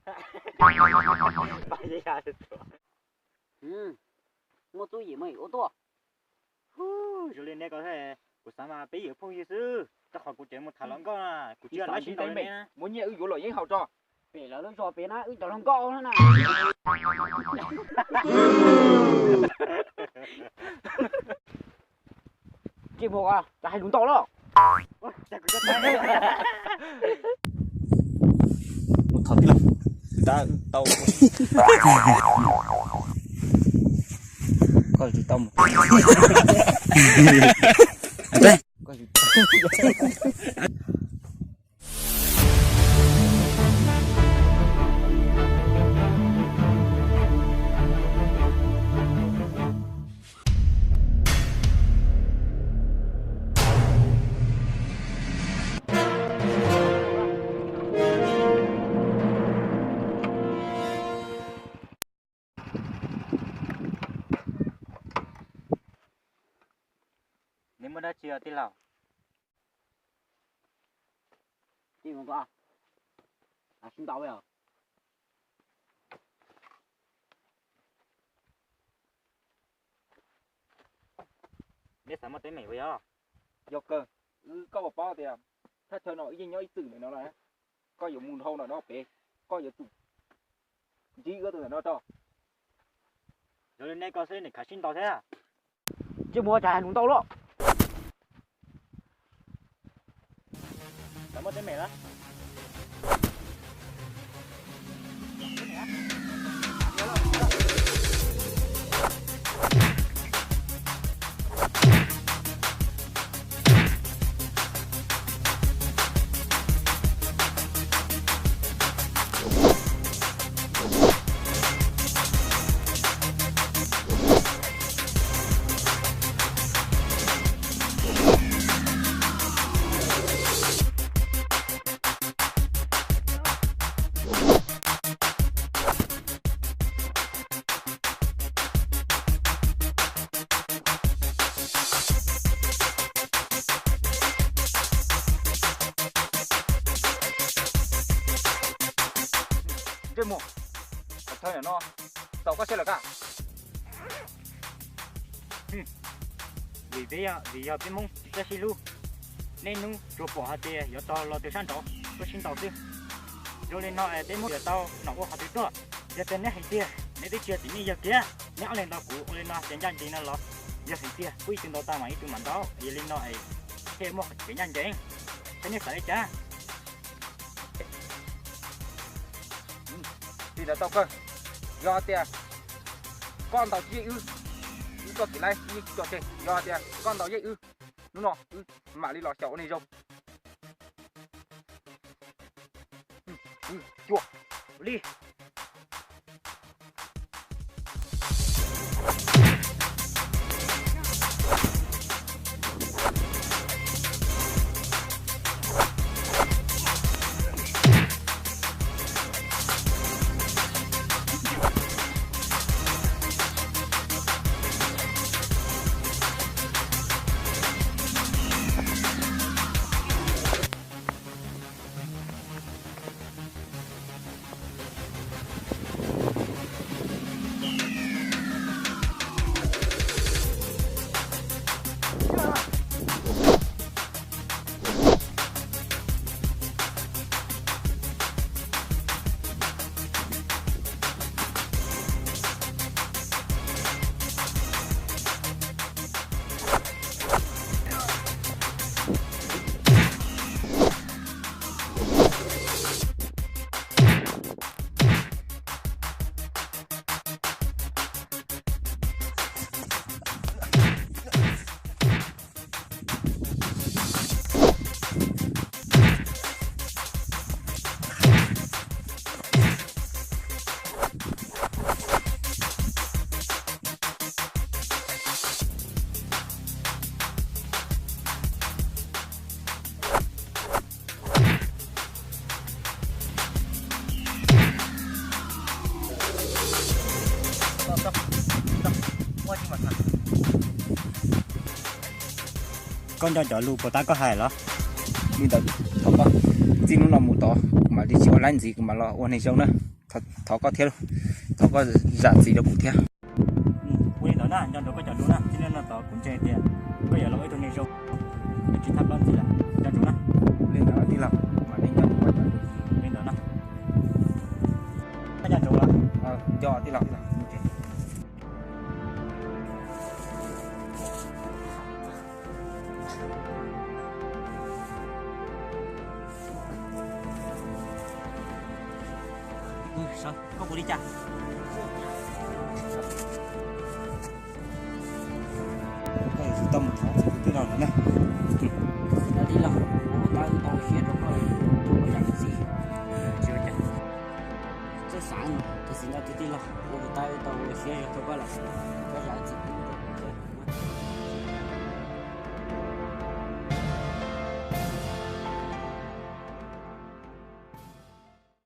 Muaj txuj yim muaj yim ua tuaj. Zoo li nej ko, kuv xav mas peb yim phooj ywg xwb, rau qhov kuv tseem mus tham hluas nkauj na, kuv tsis xav sib ntaus li nej na. Muab nyiaj wb yuav los yeeb haus tso. Pem lawv lub zos pem na wb cov hluas nkauj na. Ntsej muag, cas hais lus ntau lawm. Mus thov tij laug. Koj tsis tau mus. Neb muaj dab tsi os tij laug? Tij laug, sib ntaus os. Neb xav muaj teeb meem ua yog? Yog kawg, wb, koj puas paub tias thaj chaw no wb yeej nyob ib txwm ntawm no lawm. Koj yuav mus dhau ntawm no pem, koj yuav tsum ntsib wb tus ntawm no tso. Zoo li nej ko xwb nim khav sib ntaus thiab. Ntsej muag, cas hais lus ntau lawm. Xav muaj teeb meem lawm. Ntsej muag, thawj no tau koj siab lawm kaj. Vim peb, vim yog peb Hmoob tsis txawj sib hlub, niaj hnub tsuas pom hais tias yuav tau los twg sab nraud tuaj sib ntaus xwb. Zoo li no es peb Hmoob yuav tau nom ua qhov twg tuaj? Yog tias neb hais tias neb twb tsis yog tim nej yawg kiag, neb ob leeg ntaus kuv ua li no ces ncaj ncees no los? Yog hais tias kuj ib tug ntaus tau mas ib tug mam ntaus, yog li no es thiaj muaj kev ncaj ncees. Thiab nej xav li cas? Li ntawd tau kawg. Yog tias koj ntaus tsis yeej wb, wb txoj kev laib wb yeej tsis tso tseg. Yog tias koj ntaus yeej wb, hnub no wb mam li los xyaum ua neeg zoo. Li. Koj nco cov lus puas tab koj hais los? Li ntawd, thov koj txij hnub no mus tod kuv mam li tsis ua laib ntxiv, kuv mam los ua neeg zoo na. Thov koj thiab, thov koj zam txim rau kuv thiab. Ua li ntawd na, nco ntsoov koj cov lus na, txij hnub no tod kuv ntseeg tias koj yuav los ua ib tug neeg zoo, tsis thab plaub ntxiv lawm, nco ntsoov na. Li ntawd tij laug, mam li nco ntsoov koj cov lus. Li ntawd na. Koj nco ntsoov los? Nco tij laug. Koj ua li cas? Koj yuav tsum tau mus thov txim rau tij laug lawm na. Tij laug, ua puas tau wb tau ua siab rau koj lawm, ua zam txim. Tsis ua cas. Txawj xav no, tam sim no tus tij laug ua puas tau wb tau ua siab zog rau koj lawm.